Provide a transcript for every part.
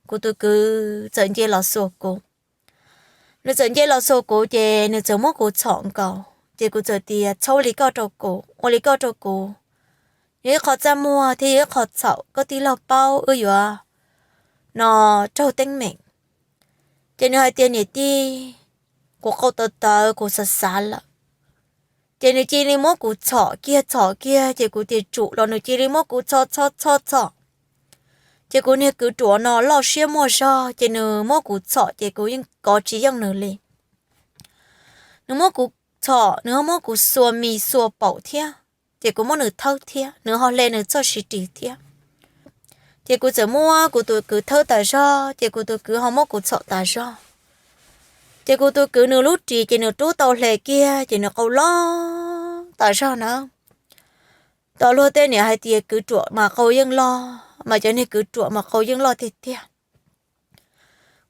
kuv tus kwv txawm nce los xuas kuv. Nws txawm nce los xuas kuv ces nws txawm muab kuv txhom nkaus ces kuv txawm tias, txhob ua li koj rau kuv, ua li koj rau kuv yog ib qho txaj muag thiab yog ib qho txhaum, koj tij laug paub wb yuav no raug teeb meem. Ces nws hais tias, niam tij, kuv qau tawv tawv, kuv xav xav lawm. Ces nws cia li muab kuv txhom kiag txhom kiag ces kuv tias tsum los nws cia li muab kuv txhom txhom txhom txhom. Ces kuv niag kwv ruam no loj siab muaj zog ces nws muab kuv txhom ces kuv yeej kov tsis yeej nws li. Nws muab kuv txhom, nws muab kuv xuas mis xuas paum thiab, ces kuv muab nws thawb thiab, nws ho hle nws txoj siv ris thiab. Ces kuv txawm muab kuv tus kwv thawb tas zog ces kuv tus kwv ho muab kuv txhom tas zog. Ces kuv tus kwv nws lub ris ces nws rub tau hle kiag ces nws qau loj tas zog na. Tos luag tej niam hais tias kwv ruam mas qau yeej loj, mas cov niag kwv ruam mas qau yeej loj tiag tiag.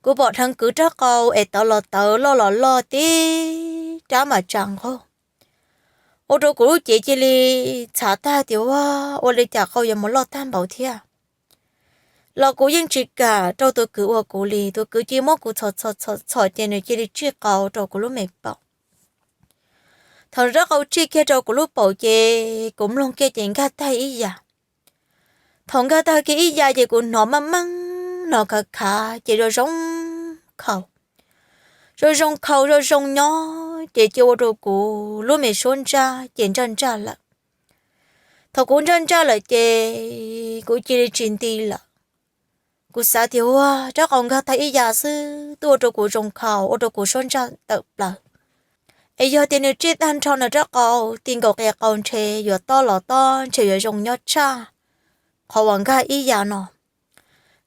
Kuv pom dheev kwv rab qau es tawv los tawv, loj los loj, tib rab mas tsa nqug, ua rau kuv lub cev cia li txhav tag tias, ua, ua li cas qau yuav mus loj tag npaum thiab. Los kuv yeej tsis kam rau tus kwv ua kuv li, tus kwv cia li muab kuv txhom txhom txhom txhom ces nws cia li tsij qau rau kuv lub me paum. Thaum rab qau tsij kiag rau kuv lub paum ces kuv mloog kiag ces nkag tag ib yam. Thaum nkag tag kiag ib yam ces kuv hnov maj meej, hnov khav khav ces zoo zoo khaus, zoo zoo khaus zoo zoo nyob ces cia ua rau kuv lub me suab ntsaj ces ntsaj ntsaj lawm. Thaum kuv ntsaj ntsaj lawm ces kuv cia li tsis nti lawm. Kuv xav tias, ua, rab qau nkag tag ib yam xwb twb ua rau kuv zoo khaus, ua rau kuv suab ntsaj tawm plaws. Es yog tias nws tsij tag nrho nws rab qau, ti nkaus qia qau ntshe yuav tob los tob, ntshe yuav zoo nyob tshaj qhov uas nkag ib yam no.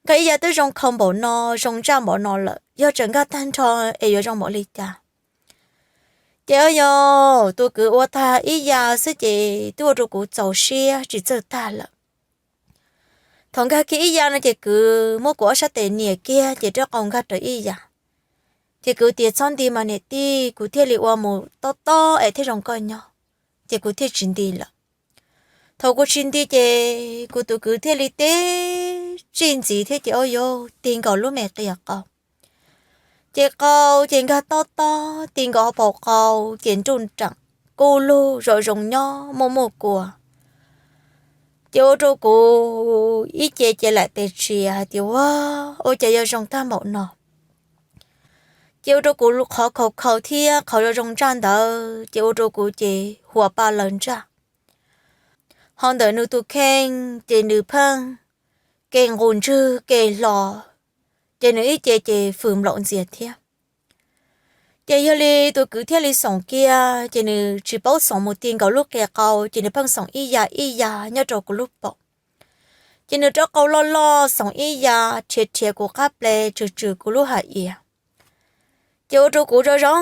Nkag ib yam twb zoo khaus npaum no, zoo ntsaj npaum no lawm, yog tseem nkag tag nrho es yuav zoo npaum li cas? Ces yog tus kwv ua tag ib yam xwb ces twb ua rau kuv txaus siab tsis txawj tag lawm. Thaum nkag kiag ib yam no ces kwv muab kuv ob sab tes nias kiag ces rab qau nkag raws ib yam. Ces kwv tias, txhob nti mas niam tij, kuv thiaj li ua mus tob tob es thiaj zoo koj nyob. Ces kuv thiaj tsis nti lawm. Thaum kuv tsis nti ces kuv tus kwv thiaj li tib tsij ntxiv thiab ces, ua, yuav ti nkaus lub me qia qau. Ces qau ces nkag tob tob, ti nkaus hauv paus qau ces nruj nreem, kuj lug zoo zoo nyob muaj muaj kua. Ces ua rau kuv ib ce ces laim pes tsia hais tias, ua, ua cas yuav zoo tag npaum no. Ces ua rau kuv qhov khaus khaus thiab qhov zoo zoo ntsaj ntawd ces ua rau kuv ces huas pa lawv ntsaj. Ho ntawm nws tus kheej ces nws pheej ke nqus ntswg ke hlo, ces nws ib ce ces fws nplaum ntxias thiab. Ces yog li tus kwv thiaj li xoom kiag, ces nws tsis paub xoom mus ti nkaus lub qia qau, ces nws pheej xoom ib yam ib yam nyob rau kuv lub paum. Ces nws rab qau loj loj xoom ib yam rhiav rhiav kuv qab ple, tswm tswm kuv lub hais iav. Ces ua rau kuv zoo zoo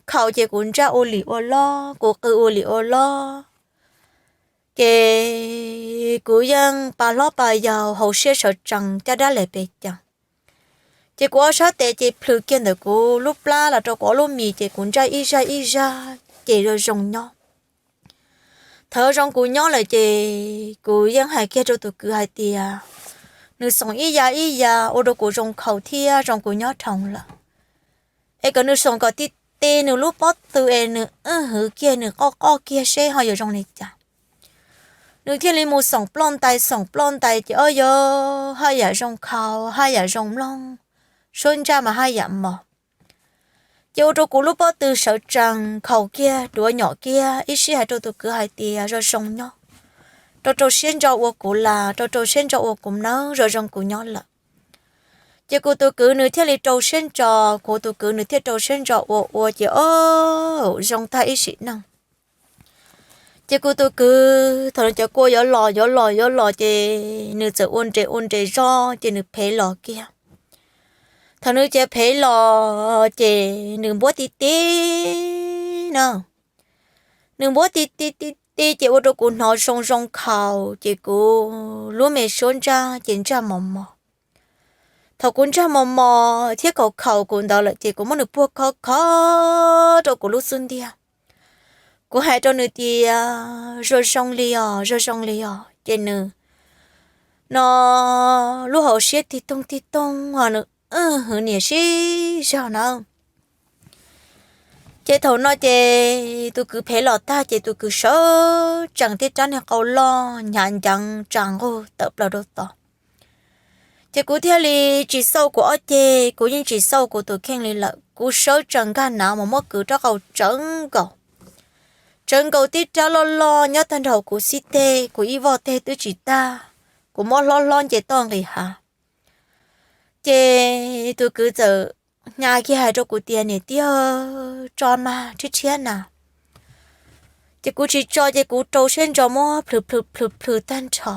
khaus, ces kuv ntsaj ua lim ua lob, kuv qw ua lim ua lob. Ces kuv yeej pa hlob pa yau, hauv siab sawv tsees, caj dab lem pes cag. Ces kuv ob sab tes ces plhws kiag ntawm kuv lub plab los rau kuv ob lub mis, ces kuv ntsaj ib zaj ib zaj ces zoo zoo nyob. Thaum zoo kuv nyob lawm ces kuv yeej hais kiag rau tus kwv hais tias, nws xoom ib yam ib yam ua rau kuv zoo khaus thiab zoo kuv nyob dhau lawm. Es kom nws xoom kom ti ti nws lub pob tw es nws wb hwv kiag nws qoj qoj kiag seb ho yuav zoo li cas. Nws thiaj li mus xoom ploj ntais xoom ploj ntais ces, o, yuav haj yam zoo khaus haj yam zoo mloog, suab ntsaj mas haj yam mos. Ces ua rau kuv lub pob tw sawv tsees khaus kiag, duav nyom kiag, ib sij hais rau tus kwv hais tias zoo zoo nyob, rau rau siab ntso ua kuv las, rau rau siab ntso ua kuv nawb, zoo zoo kuv nyob lawm. Ces kuv tus kwv nws thiaj li rau siab ntso, kuv tus kwv nws thiaj rau siab ntso ua ua ces, o, zoo tag ib sim neej. Ces kuv tus kwv thaum nws cov kua yuav los yuav los yuav los ces nws txawm ua nres ua nres zog ces nws phev los kiag. Thaum nws cov phev los ces nws npuab ti ti na, nws npuab ti ti ti ti ces ua rau kuv hnov zoo zoo khaus ces kuv lub me suab ntsaj ces ntsaj mos mos. Thaum kuv ntsaj mos mos thiab khaus khaus kuv ntawd lawm ces kuv muab nws puag khov khov rau kuv lub xub ntiag. Kuv hais rau nws tias zoo zoo li os, zoo zoo li os, ces nws no lub hauv siab tig toog tig toog os, nws wb hwv niam sib zog na. Ces thaum no ces tus kwv phem los tag ces tus kwv sawv tsees tib rab niag qau loj hnyav nceev tsa nqug tawm plaws rau tod. Ces kuv thiaj li tsis xauj kuv ob ceg, kuv yeej tsis xauj kuv tus kheej li lawm. Kuv sawv tsees nkag nav mus muab kwv rab qau tsawv nkaus, tsawv nkaus tib rab loj loj nyob tag nrho kuv xib teg, kuv ib voj teg twb tsis tag, kuv muab hlob hlob nce toj nqis hav. Ces tus kwv txawm hnya kiag hais rau kuv tias, Niam tij, tso mas, rhiab rhiab na. Ces kuv tsis tso ces kuv rau siab ntso muab plhws plhws plhws plhws tag nrho.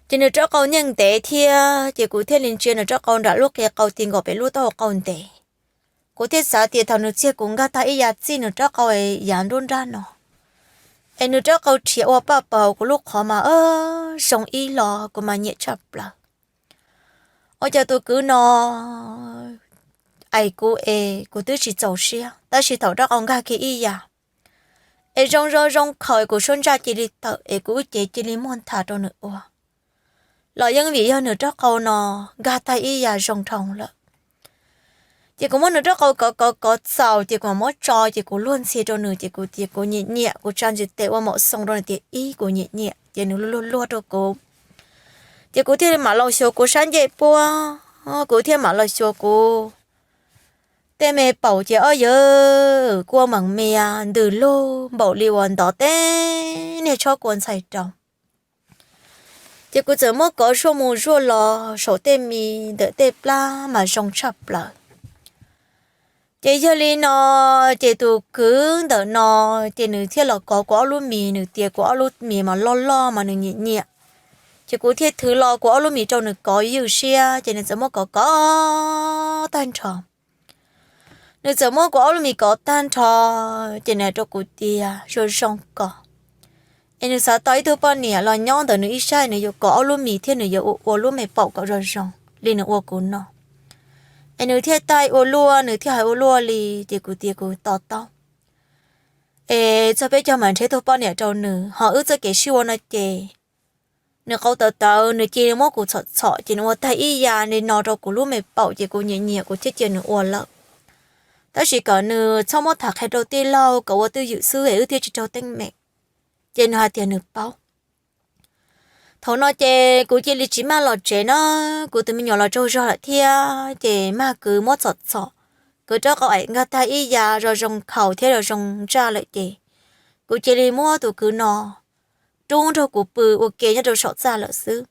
Ces nws rab qau nyeej ntev thiab ces kuv thiaj li ntsia nws rab qau nram lub qe qau ti nkaus pem lub taub hau qau ntev. Kuv thiaj xav tias thaum nws txiag kuv nkag tag ib yav txij nws rab qau yav nruab nrab no, es nws rab qau rhiav ua paj paug kuv lub qhov mas zoo ib los kuv mas nyiam tshaj plaws. Ua cas tus kwv no aim kuv es kuv twb tsis txaus siab, tab sis thaum rab qau nkag kiag ib yam es zoo zoo zoo khaus es kuv suab ntsaj cia li tawm es kuv lub cev cia li muag nthav rau nws ua. Los yeej vim yog nws rab qau no nkag tag ib yam zoo dhau lawm. Ces kuv muab nws rab qau kov kov kov txaus ces kuv mam muab tso ces kuv luag ntxhi rau nws ces kuv tias kuv nyiam nyiam, kuv tsa ntsis tes ua maum xoo rau nws tias ib kuv nyiam nyiam ces nws luag luag rau kuv. Ces kuv thiaj li mam los xyuas kuv sab ncej puab, kuv thiaj mam los xyuas kuv tej me paum ces ob yawg kua meem mias ntws lug npaum li uas ntov teb niag tshob kua ntxhais rau. Ces kuv txawm muab kov zuaj mus zuaj los saum tej mis ntawm tej plab mas zoo tshaj plaws. Ces yog li no, ces tus kwv ntawm no, ces nws thiaj los kov kuv ob lub mis, nws tias kuv ob lub mis mas loj loj mas nws nyiam nyiam. Ces kuv thiaj thwv los kuv ob lub mis rau nws kov ywj siab ces nws txawm muab kov kov tag nrho. Nws txawm muab kuv ob lub mis kov tag nrho, ces nws hais rau kuv tias zoo zoo kov, es nws xav tau ib tug poj niam los nyob ntawm nws ib sab nws yuav kov ob lub mis thiab nws yuav ua ua lub me paum kom zoo zoo li nws ua kuv no, es nws thiaj tag ua luaj, nws thiaj hais ua luaj li. Ces kuv tias kuv to taub, es txog peb caug mam nrhiav tug poj niam rau nws, ho wb txoj kev sib ua no ces nws qau tawv tawv, nws cia li muab kuv txhom txhom ces nws ua tag ib yam li no rau kuv lub me paum ces kuv nyiam nyiam kuv thiaj cia nws ua lawm. Tab sis kom nws txhob muab tham qhia rau tij laug kom ua twj ywm xwb es wb thiaj tsis raug teeb meem. Ces nws hais tias nws paub. Thaum no ces kuv cia li tsis maj los tsev na, kuv tus me nyuam los tsaug zog lawm thiab ces mag kwv muab txhom txhom, kwv rab qau aim nkag tag ib yam zoo zoo khaus thiab zoo zoo ntsaj lawm ces kuv cia li muab tus kwv no rub nrog kuv pw ua ke nyob rau saum txaj lawm xwb.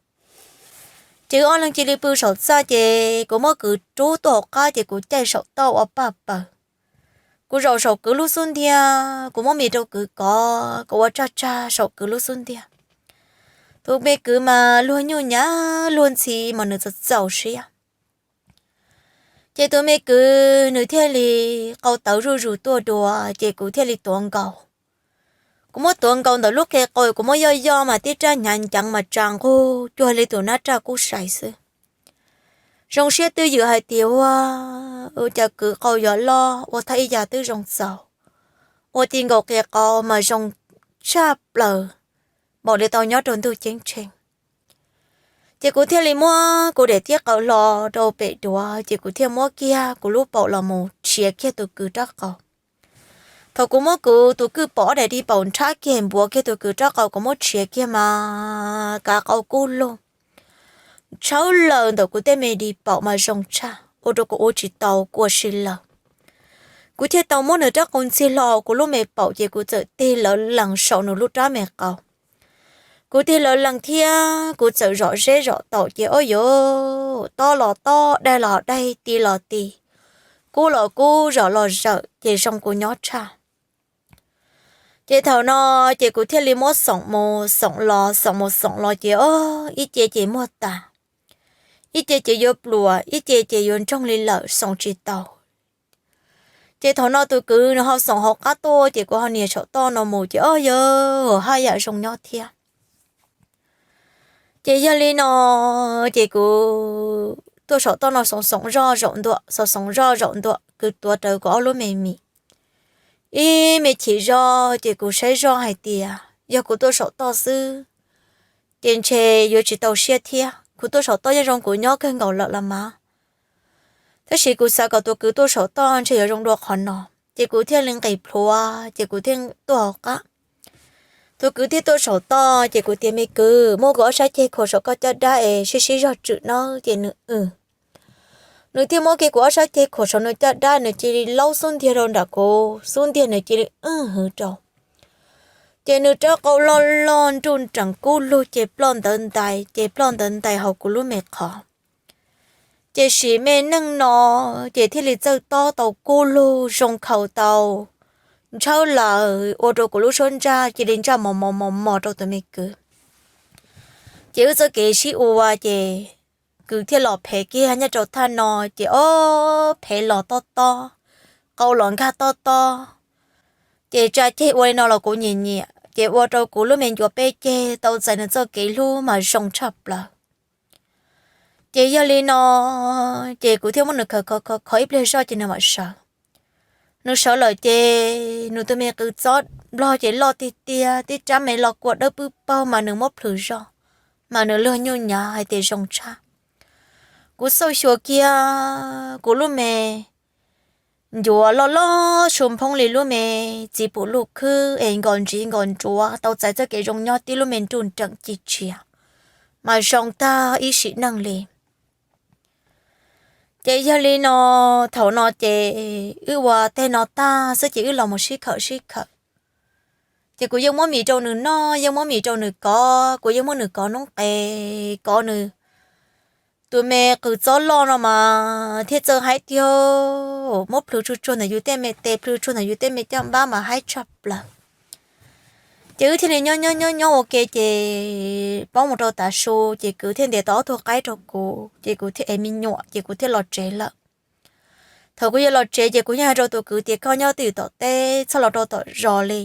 Ces wb ob leeg cia li pw saum txaj ces kuv muab kwv rub tuaj hauv qab ces kuv caij saum toj ua paj paws. Kuv zaum saum kwv lub xub ntiag, kuv muab mis rau kwv kov, kuv ua tsaj tsag saum kwv lub xub ntiag. Tus me kwv mas luag nyuj nyav luag ntxhi mas nws txaus txaus siab. Ces tus me kwv nws thiaj li qau tawv zuj zus tuaj dua ces kuv thiaj li tuav nkaus. Kuv muab tuav nkaus ntawm lub qe qau, kuv muab yoj yoj mas tib rab hnyav nceev mas tsa nqug cuag li tus nab raj kub sai xwb. Zoo siab twj ywm hais tias ua, ua cas kwv qau yuav loj ua tag ib yam twb zoo txaus, ua ti nkaus qe qau mas zoo tshaj plaws, npaum li tau nyob rau ntuj ceeb tsheej. Ces kuv thiaj li muab kuv daim tiab qawv hlo rau pem duav ces kuv thiaj muab kiag kuv lub paum los mus tshiav kiag tus kwv rab qau. Thaum kuv muab kuv tus kwj paum ob daim dig paum nrhab kiag npuav kiag tus kwv rab qau kuv muab tshiav kiag mas kav qau kub lug tshawb lawm ntawm kuv tej me dig paum mas zoo tshaj ua rau kuv ua tsis tau kua si lawm. Kuv thiaj tau muab nws rab qau ntxig hlo kuv lub me paum ces kuv txawm tig lawv lees saum nws lub rab me qau. Kuv tig lawv lees thiab kuv txawm zom zeb zom taum ces ob yus tob los tob, daig los daig, ti los ti, kub los kub, zawm los zawm ces zoo kuv nyob tshaj. Ces thaum no ces kuv thiaj li muab xoom mus xoom los xoom mus xoom los ces ib ce ces muag tas, ib ce ces yuav pluam, ib ce ces yuav ntsoog li lawm xoom tsis tau. Ces thaum no tus kwv nws ho xoom hauv qab tuaj ces kuv ho nias saum toj no mus ces ob yus haj yam zoo nyob thiab. Ces yog li no ces kuv tuaj saum toj no xoom xoom zoj zaum ntua, xoom xoom zoj zaum ntua, kwv tuav rawv kuv ob lub me mis. Ib me chim zog ces kuv saib zoj hais tias yog kuv tuaj saum toj xwb ces ntshe yuav tsis tau siab thiab. Kuv tuaj saum toj yeej zoo kuv nyob kawg nkaus lawm los mas, tab sis kuv xav kom tus kwv tuaj saum toj ntshe yuav zoo dua qhov no, ces kuv thiaj li nqis plhuav ces kuv thiaj tuaj hauv qab. Tus kwv thiaj tuaj saum toj ces kuv tias, me kwv, muab kuv ob sab ceg khuam saum koj caj dab es sib sib zog tswm nawb. Ces nws, nws thiaj muab kiag kuv ob sab ceg khuam saum nws caj dab, nws cia li laub xub ntiag rau nram kuv xub ntiag, nws cia li wb hwv rau. Ces nws rab qau loj loj nruj nreem kub lug ces ploj ntawd ntais, ces ploj ntawd ntais hauv kuv lub me qhov. Ces sim me neej no ces thiaj li txawj tob tau kub lug zoo khaus tau ntshawb lawm, ua rau kuv lub suab ntsaj cia li ntsaj mos mos mos mos rau tus me kwv. Ces wb txoj kev sib ua ces kwv thiaj los phem kiag nyob rau thaj no, ces ob phem los tob tob, qau los nkag tob tob. Ces tsa ceg ua li no los kuv nyiam nyiam, ces ua rau kuv lub me ncuav peb ceg tau txais nws txoj kev hlub mas zoo tshaj plaws. Ces yog li no, ces kuv thiaj muab nws khawv khov khov khov ib pliag zoj ces nws mam sawv. Nws sawv lawm ces nws tus me qws txob nplog ces loj tiag tiag, tib rab me los kua dawb pwb paug mas nws muab plhws zog, mas nws luag nyuj nyav hais tias zoo tshaj. Kuv xauj xyuas kiag kuv lub me ncuav loj loj su nphoob li lub me txiv pum luj khwb es nkos ntsiv nkos ntsuav tau txais txoj kev zoo nyob tib lub me nruj nreem ci tshiav, mas zoo tag ib sim neej li. Ces yog li no, thaum no ces wb ua teg no tag xwb ces wb los mus sib khawm sib khawm. Ces kuv yeej muab mis rau nws noj, yeej muab mis rau nws kov, kuv yeej muab nws kov noob qes, kov nws tus me qws txob loj no mas thiaj txawj haib tiag, muab plhws tsuag tsuag ntawm yus tej me tes, plhws tsuag ntawm yus tej me caj npab mas haib tshaj plaws. Ces wb thiaj li nyob nyob nyob nyob ua ke ces paub mus rau tav su ces kwv thiaj ntes tau ob tug qaib rau kuv ces kuv thiaj ev me nyuam ces kuv thiaj los tsev lawm. Thaum kuv yuav los tsev ces kuv yeej hais rau tus kwv tias koj nyob twj ywm tom teb txhob los rau tom zos li,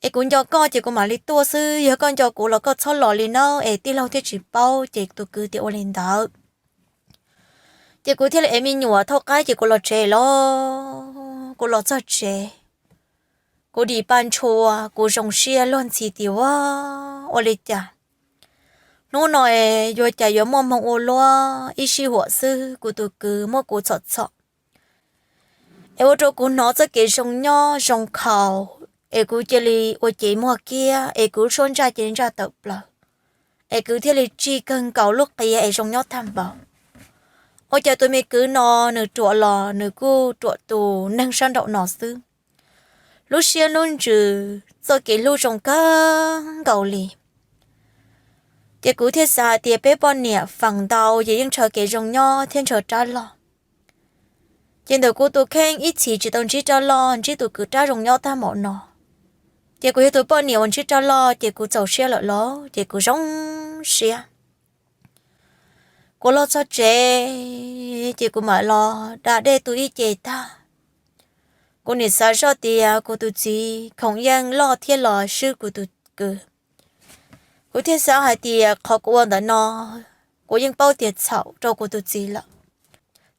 es kuv nco koj ces kuv mam li tuaj xwb, yog koj nco kuv los koj txhob los li nawb es tij laug thiaj tsis paub. Ces tus kwv tias ua li ntawd. Ces kuv thiaj li ev me nyuam thauj qaib ces kuv los tsev los, kuv los txog tsev, kuv dim pa ntshua, kuv zoo siab luag ntxhi tias ua, ua li cas hnub no yuav cas yuav muaj hmoo ua luaj, ib sij huam xwb kuv tus kwv muab kuv txhom txhom es ua rau kuv hnov txoj kev zoo nyob zoo khaus, es kuv cia li ua cev muag kiag es kuv suab ntsaj cia li ntsaj tawm plaws, es kuv thiaj li tsij kawg nkaus lub qia es zoo nyob tag npaum. Ua cas tus me kwv no nws ruam los nws kuj ruam tus neeg sab nraum no xwb, lub siab lub ntsws txoj kev hlub zoo kawg nkaus li. Ces kuv thiaj xav hais tias peb poj niam feem ntau ces yeej ntshaw kev zoo nyob thiab ntshaw rab loj. Ces ntawm kuv tus kheej ib txhis tsis tau ntsib rab loj, ntsib tus kwv rab zoo nyob tag npaum no. Ces kuv yog tus poj niam uas ntsib rab loj ces kuv txaus siab lawm los ces kuv zoo siab. Kuv los txog tsev ces kuv mam los da dej tu ib ce tag. Kuv nim xav zoj tias kuv tus txiv khoom yeej loj thiab los swb kuv tus kwv. Kuv thiaj xav hais tias qhov kuv ua ntawm no, kuv yeej paub tias txhaum rau kuv tus txiv lawm.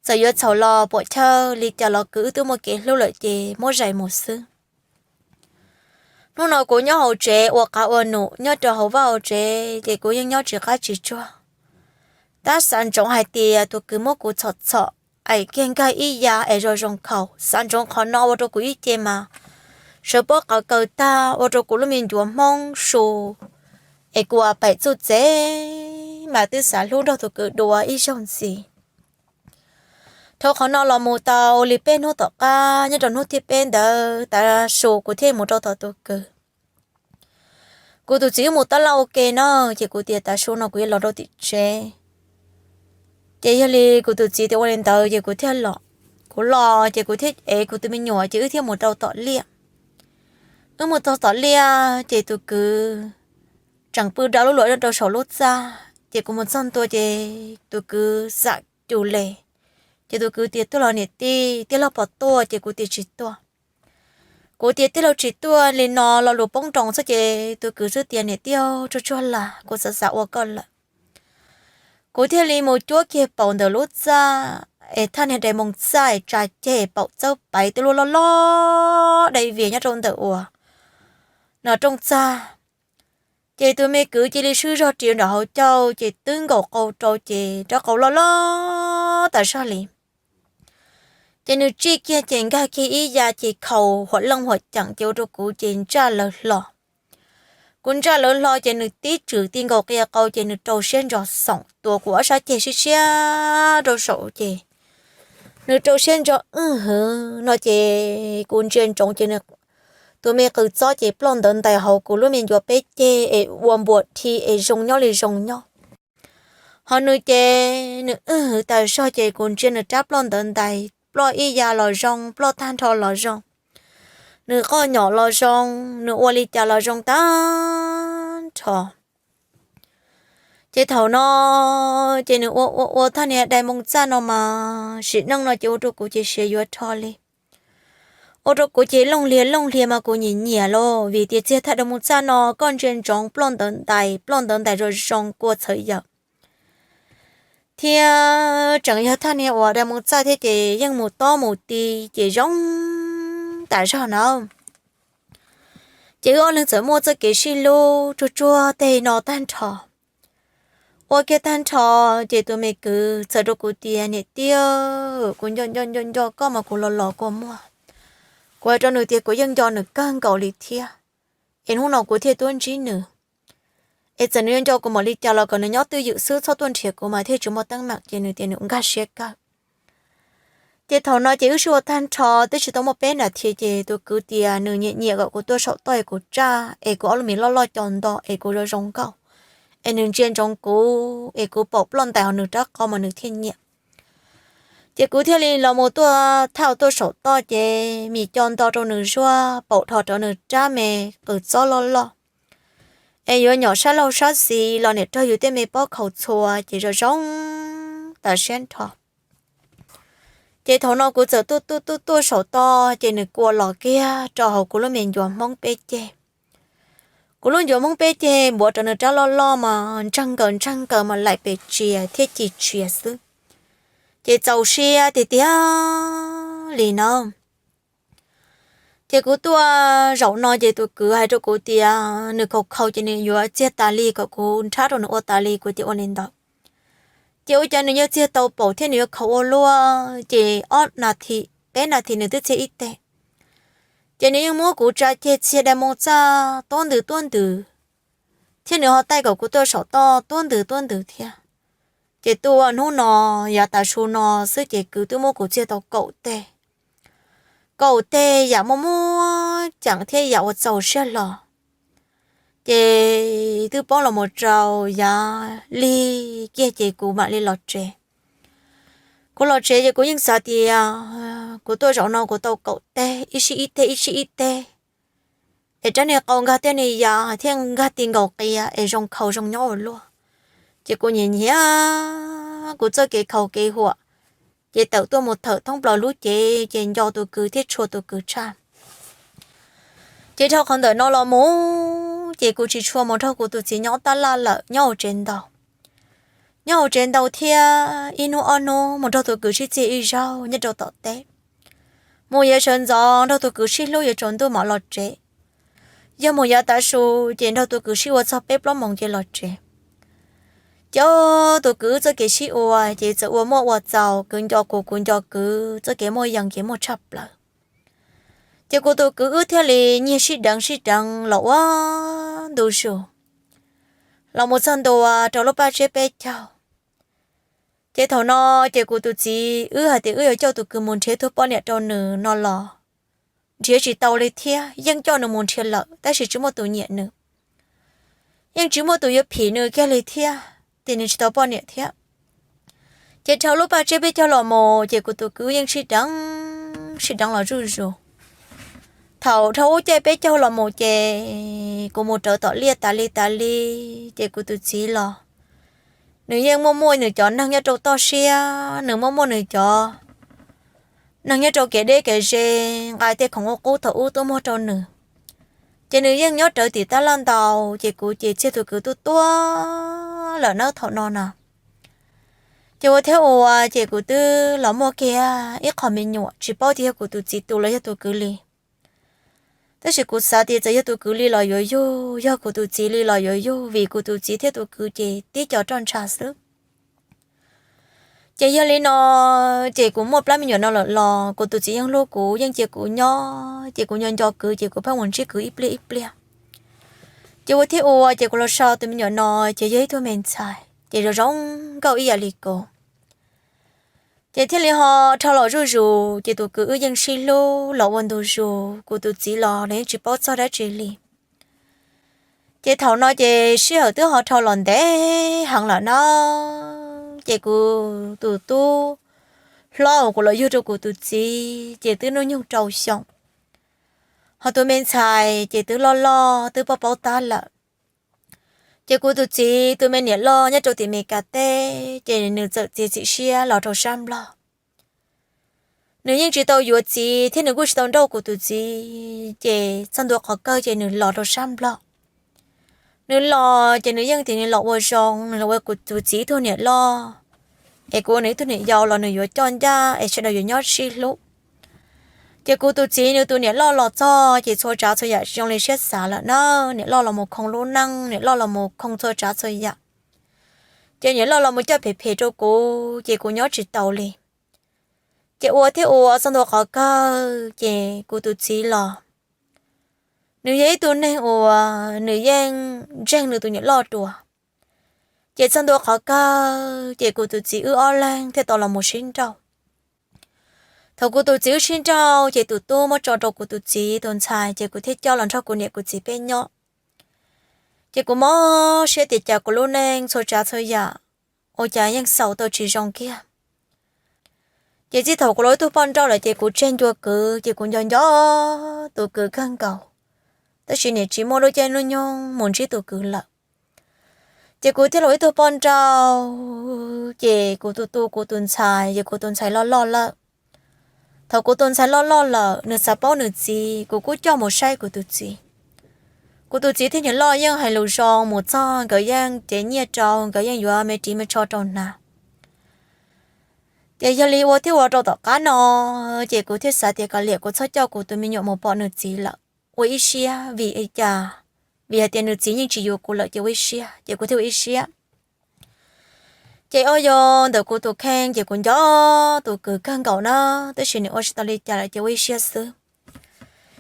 Txawm yuav txhaum los puam chawj li cas los kwv wb twb muaj kev hlub lawm ces muab zais mus xwb. Hnub no kuv nyob hauv tsev ua qav ua num nyob rau hauv vaj hauv tsev ces kuv yeej nyob tsis qab tsis tsuag. Tab xav ntsoov hais tias tus kwv muab kuv txhom txhom, aim kiag nkag ib ya es zoo zoo khaus, xav ntsoov qhov no ua rau kuv ib ce mas sawv pob qav kaws tag ua rau kuv lub me ncuav hmoob su, es kuv a paim txuj txev mas twb xav hlub nrog tus kwv dua ib zaug ntxiv. Dhau qhov no los mus tau li peb hnub tom qab, nyob rau hnub thib peb ntawd tav su kuv thiaj mus rau tom tus kwv. Kuv tus txiv wb mus tab laj ua ke na, ces kuv tias tav su no kuv yuav los rau tim tsev. Ces yog li kuv tus txiv tias ua li ntawd ces kuv thiaj los. Kuv los ces kuv thiaj ev kuv tus me nyuam ces wb thiaj mus rau tom liaj. Wb mus txog tom liaj ces tus kwv tseem pw dau lub luam rau saum lub txaj, ces kuv mus txog ntua ces tus kwv xam cus le. Ces tus kwv tias tuaj los niam tij, tij laug puas tuaj, ces kuv tias tsis tuaj. Kuv tias tij laug tsis tuaj li no lo lus poob nroos xwb ces tus kwv xwb tias niam tij, tsuag tsuag lam kuv xav xav ua koj lawm. Kuv thiaj li mus cuab kiag paum ntawm lub txaj es thaj niag dais moos txaj es tsa ceg paum txawb paiv tej lub loj loj dai vias nyob rau ntawm uas no rooj txaj. Ces tus me kwv cia li swb zog ris nram hauv caug ces twb nkaum qau rau ces rab qau loj loj tas zog li. Ces nws tsij kiag ces nkag kiag ib ya ces khaus huam leej huam ceem ces ua rau kuv ces ntsaj lawv hlo. Kuv ntsaj lawv hlo ces nws tib tswm ti nkaus qia qau ces nws rau siab ntso xoom tuav kuv ob sab ceg siab siab rau saum ces nws rau siab ntso wb hwv no ces kuv ntsia ntsoov ces tus me qws txob ces ploj ntawv ntais hauv kuv lub me ncuav peb ceg es ua npuas thi es zoo nyob li zoo nyob. Ho nws ces nws wb hwv tas zog ces kuv ntsia nws rab ploj ntawv ntais ploj ib ya los zoo, ploj tag nrho los zoo, nws qoj nyom los zoo, nws ua li cas los zoo tag nrho. Ces thaum no ces nws ua ua ua thaj niag dai moo txaj no mas sim neej no ces ua rau kuv ces siav yuav rho li. Ua rau kuv ces looj hlias looj hlias mas kuv nyiam nyiam lauj, vim tias txiag thaj dai moo txaj no koj ntsia ntsoov ploj ntawv ntais, ploj ntawv ntais zoo zoo kua txhawv yawm thiab tseem yog thaj niag uas dai moo txaj thiab ces yeej mus tob mus ti ces zoo tas zog na. Ces wb ob leeg txawm muaj txoj kev sib hlub tsuag tsuag teg no tag nrho. Ua kiag tag nrho ces tus me kwv txawm rau kuv tias, niam tij, kuv nco nco nco nco koj mas kuv los los kua muag. Kuv hais rau nws tias kuv yeej nco nws kawg nkaus li thiab, es hnub no kuv thiaj tuaj ntsib nws. Es txawm nws yuav nco kuv mam li cas los kom nws nyob twj ywm xwb txhob tuaj nrhiav kuv mas thiaj tsis muaj teeb meem. Ces nws tias nws nkag siab kawg. Ces thaum no ces wb sib ua tag nrho twb tsis tau muaj peb nas this ces tus kwv tias nws nyiam nyiam kom kuv tuaj saum toj es kuv tsaj es kuv ob lub mis loj loj co nto es kuv zoo zoo nkauj, es nws ntsia ntsoov kuv es kuv paum ploj ntais hauv nws rab qau mas nws thiaj nyiam. Ces kuv thiaj li los mus tuaj thauj tuaj saum toj ces mis co nto rau nws zuaj, paum dhos rau nws rab me qws txob loj loj, es yuav nyom sab laug sab xis los niam raug yus tej me pob khaus txhua ces zoo zoo tas siab nrho. Ces thaum no kuv txawm tuaj tuaj tuaj tuaj saum toj ces nws kua los kiag rau hauv kuv lub me ncuav hmoob peb ceg. Kuv lub ncuav hmoob peb ceg npuav rau nws rab loj loj mas ntseeg nkaws ntseeg nkaws mas laim pes tsia thiab ci tsia xwb, ces txaus siab tiag tiag li na. Ces kuv tuaj zaum no ces tus kwv hais rau kuv tias nws khaus khaus ces nws yuav txiag tas li kom kuv nrhab rau nws ua tas li, kuv tias ua li ntawd. Ces ua cas nws yuav txiag tau paum thiab nws yuav khaus ua luaj ces ob nas this peb nas this nws twb txiag ib teg. Ces nws yeej muab kuv tsa ceg txiag dai moo txaj tuab ntws tuab ntws, thiab nws ho taij kom kuv tuaj saum toj tuab ntws tuab ntws thiab. Ces tuaj hnub no yav tav su no xwb ces kwv twb muab kuv txiag tau kaum teg, kaum teg yam muaj muaj ceem thiab yam uas txaus siab hlo. Ces twb poob los mus rau yav lig kiag ces kuv mam li los tsev. Kuv los tsev ces kuv yeej xav tias kuv tuaj zaum no kuv tau kaum teg ib sij ib teg ib sij ib teg, es rab niag qau nkag tej niag yam thiaj nkag ti nkaus qia es zoo khaus zoo nyob ua luaj. Ces kuv nyiam nyiam kuv txoj kev khaus kev huam, ces tawm tuaj mus thawm thoob plaws lub cev ces nco tus kwv thiab tshua tus kwv tshaj. Ces dhau qhov ntawm no los mus ces kuv tsis tshua mus nrog kuv tus txiv nyob tab laj lawm, nyob hauv tsev ntau. Nyob hauv tsev ntau thiab ib hnub ob hnub mus nrog tus kwv sib txiag ib zaug nyob rau tom teb. Mus yav sawv ntxov nrog tus kwv sib hlub yuav tsaus ntuj mam los tsev. Yog mus yav tav su ces nrog tus kwv sib ua txog peb plaub moos ces los tsev. Ces tus kwv wb txoj kev sib ua ces txawm ua muaj ua txaus, kwv nco kuv kuv nco kwv, txoj kev muaj yees ces muaj tshaj plaws. Ces kuv tus kwv wb thiaj li nyiag sib deev sib deev los ua ntu zus, los mus txog ntua rau lub paj tsiab peb caug. Ces thaum no ces kuv tus txiv wb hais tias wb yuav coj tus kwv mus nrhiav tus poj niam rau nws no los nrhiav tsis tau li thiab, yeej coj nws mus nrhiav lawm tab sis tsis muaj tus nyiam nws, yeej tsis muaj tus yuav phim nws kiag li thiab, ces nws tsis tau poj niam thiab. Ces dhau lub paj tsiab peb caug los mus ces kuv tus kwv yeej sib deev sib deev los zuj zus. Thaum dhau lub caij peb caug los mus ces kuv mus rawv tom liaj tas li tas li, ces kuv tus txiv los nws yeej muaj muaj nws cov neeg nyob rau toj siab, nws muaj muaj nws cov neeg nyob rau kev deb kev ze, nqa tej khoom ua qub thaum ub tuaj muag rau nws. Ces nws yeej nyob rawv tim tab laj ntau, ces kuv ces txiag tus kwv tuaj tuaj lawm nawb thaum no na. Ces ua thiab ua ces kuv twb los muaj kiag ib qho me nyuam tsis paub tias yog kuv tus txiv tus los yog tus kwv li. Tab sis kuv xav tias txawm yog tus kwv li los yuav yug, yog kuv tus txiv li los yuav yug, vim kuv tus txiv thiab tus kwv ces tib co roj ntsha xwb. Ces yog li no, ces kuv muaj plab me nyuam no lawm los kuv tus txiv yeej hlub kuv, yeej cia kuv nyob, ces kuv nco nco kwv ces kuv pheej mus ntsib kwv ib pliag ib pliag. Ces ua thiab ua ces kuv los sau tus me nyuam no, ces yog ib tug me ntxhais ces zoo zoo nkauj ib yam li kuv. Ces thiaj li ho dhau los zuj zus, ces tus kwv wb yeej sib hlub los ua ntu zus, kuv tus txiv los nws yeej tsis paub txog dab tsi li. Ces thaum no ces sij hawm twb ho dhau los ntev heev lawm na, ces kuv tus tub hlob uas kuv los yug rau kuv tus txiv ces twb hnub nyoog rau xyoo, ho tus me ntxhais ces twb loj loj twb paub paub tab lawm. Ces kuv tus txiv tus me niam loj nyob rau tim Meskas teb ces nws txawm txiav txim siab los rau sab Nplog. Nws yeej tsis tau yuav txiv thiab nws kuj tsis tau nrauj kuv tus txiv, ces txog ntua qhov kawg ces nws los rau sab Nplog. Nws los ces nws yeej tias nws los ua zoo, nws los ua kuv tus txiv ib tug niam loj, es kuv ua nws ib tug niam yau los nws yuav coj ncaj es sawv daws yuav nyob sib hlub. Ces kuv tus txiv nws tus niam loj los txog ces txhua tsav txhua yam tsis zoo li siab xav lawm na, niam loj los mus khoo lub neej, niam loj los mus khoo txhua tsav txhua yam. Ces niam loj los mus coj phem phem rau kuv ces kuv nyob tsis taus li. Ces ua thiab ua txog ntua qhov kawg ces kuv tus txiv los, nws yog ib tug neeg uas nws yeej ntseeg nws tus niam loj dua. Ces txog ntua qhov kawg ces kuv tus txiv wb ob leeg thiaj tau los mus sib nrauj. Thaum kuv tus txiv wb sib nrauj ces tus tub muab tso rau kuv tus txiv tus ntxhais ces kuv thiaj coj los nrog kuv niam kuv txiv peb nyob. Ces kuv mob siab tias cas kuv lub neej txhua tsav txhua yam ua cas yeej xaus tau tsis zoo kiag. Ces txij thaum kuv los ib tug poj nrauj lawm ces kuv tseg ncua kwv, ces kuv nco nco tus kwv kawg nkaus, tab sis niam tsis muaj lub caij lub nyoog mus ntsib tus kwv lawm. Ces kuv thiaj los ib tug poj nrauj, ces kuv tus tu kuv tus ntxhais, ces kuv tus ntxhais loj loj lawm. Thaum kuv tus ntxhais loj loj lawm nws xav paub nws txiv, kuv kuj coj mus saib kuv tus txiv. Kuv tus txiv thiab niam loj yeej hais lus zoo, mus txog nkawd yeej cev nyiaj rau, nkawd yeej yuav me ris me tsho rau hnav. Ces yog li ua thiab ua rau tom qab no, ces kuv thiaj xav tias kav liam kuv txhob coj kuv tus me nyuam mus pom nws txiv lawm ua ib siab, vim li cas? Vim hais tias nws txiv yeej tsis yuav kuv lawm ces ua ib siab, ces kuv thiaj ua ib siab. Ces ua yog ntawm kuv tus kheej ces kuv nco tus kwv kawg nkaus na, tab sis nws ua tsis tau li cas lawm ces ua ib siab xwb.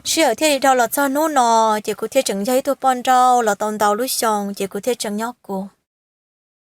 Sij hawm thiaj li dhau los txog hnub no, ces kuv thiaj tseem yog ib tug poj nrauj los tau ntau lub xyoo ces kuv thiaj tseem nyob kuv.